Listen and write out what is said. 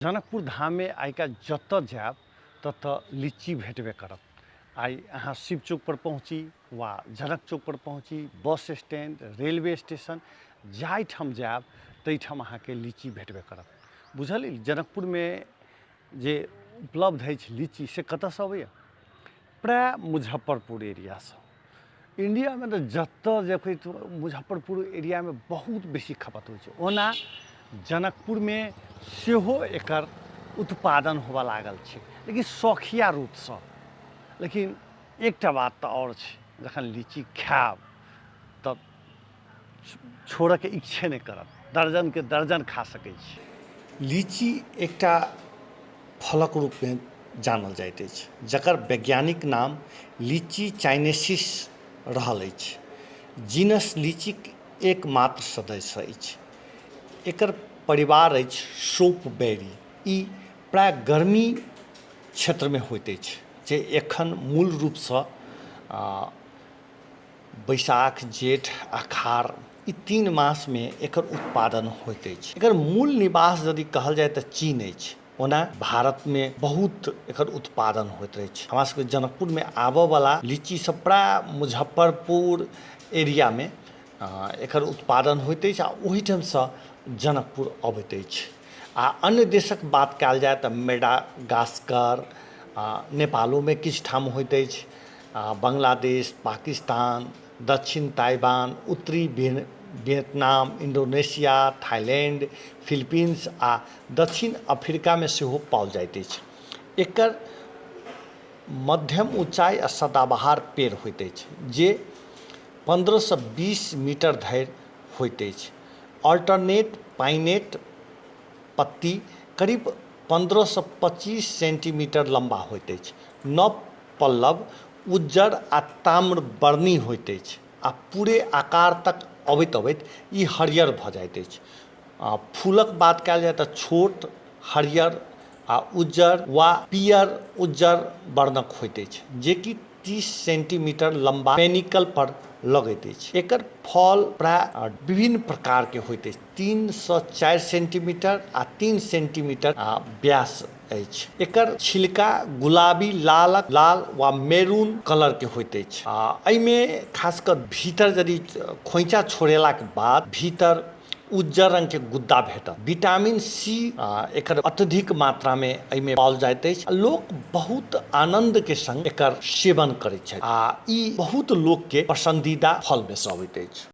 जनकपुर धाममे आइ काल्हि जतऽ जायब ततऽ लीची भेटबे करत। आइ अहाँ शिव चौकपर पहुँची वा जनक चौकपर पहुँची, बस स्टैंड, रेलवे स्टेशन, जाहिठाम जायब ताहिठाम अहाँके लीची भेटबे करत। बुझल अइ जनकपुरमे जे उपलब्ध अछि लीची से कतऽसँ अबैए? प्रायः मुजफ्फरपुर एरियासँ। इण्डियामे तऽ जतऽ देखबै मुजफ्फरपुर एरियामे बहुत बेसी खपत होइ छै। ओना जनकपुरमे सेहो एकर उत्पादन होबऽ लागल छै, लेकिन शौखिया रूपसँ। लेकिन एकटा बात तऽ आओर छै, जखन लीची खायब तऽ छोड़ऽके इच्छे नहि करत, दर्जनके दर्जन खा सकै छी। लीची एकटा फलक रूपमे जानल जाइत अछि जकर वैज्ञानिक नाम लीची चाइनेसिस रहल अछि। जीनस लीचीक एकमात्र सदस्य अछि। एकर परिवार अछि सोपबेरी। ई प्रायः गर्मी क्षेत्रमे होइत अछि जे एखन मूल रूपसँ बैसाख, जेठ, अखार ई 3 मासमे एकर उत्पादन होइत अछि। एकर मूल निवास यदि कहल जाय तऽ चीन अछि। ओना भारतमे बहुत एकर उत्पादन होइत अछि। हमरा सबके जनकपुरमे आबऽवला लीची सब प्रायः मुजफ्फरपुर एरियामे एकर उत्पादन होइत अछि आ ओहिठामसँ जनकपुर अबैत अछि। आ अन्य देशक बात कयल जाय तऽ मेडागास्कर, नेपालोमे किछु ठाम होइत अछि। बांग्लादेश, पाकिस्तान, दक्षिण ताइवान, उत्तरी वियतनाम, इंडोनेशिया, थाईलैंड, फिलीपींस आ दक्षिण अफ्रीकामे सेहो पाओल जाइत अछि। एकर मध्यम ऊँचाइ आ सदाबहार पेड़ होइत अछि जे 15सँ 20 मीटर धरि होइत अछि। अल्टरनेट पाइनेट पत्ती करीब 15सँ 25 सेंटीमीटर लम्बा होइत अछि। नव पल्लव उज्जर आ ताम्रवर्णी होइत अछि आ पूरे आकार तक अबैत अबैत ई हरियर भऽ जाइत अछि। फूलक बात कयल जाय तऽ छोट हरियर आ उज्जर वा पीयर उज्जर वर्णक होइत अछि जेकि 30 सेंटीमीटर लम्बा पेनिकल पर लगैत अछि। एकर फल प्रायः विभिन्न प्रकारके होइत अछि। 3सँ 4 सेंटीमीटर आ 3 सेंटीमीटर व्यास अछि। एकर छिलका गुलाबी, लाल लाल वा मेरून कलरके होइत अछि आ एहिमे खास कऽ भीतर यदि खोइँचा छोड़ेलाके बाद भीतर उज्जर रङ्गके गुद्दा भेटत। विटामिन सी एकर अत्यधिक मात्रामे एहिमे पाओल जाइत अछि। लोक बहुत आनन्दके सङ्ग एकर सेवन करैत छथि आ ई बहुत लोकके पसन्दीदा फलमे सँ अबैत अछि।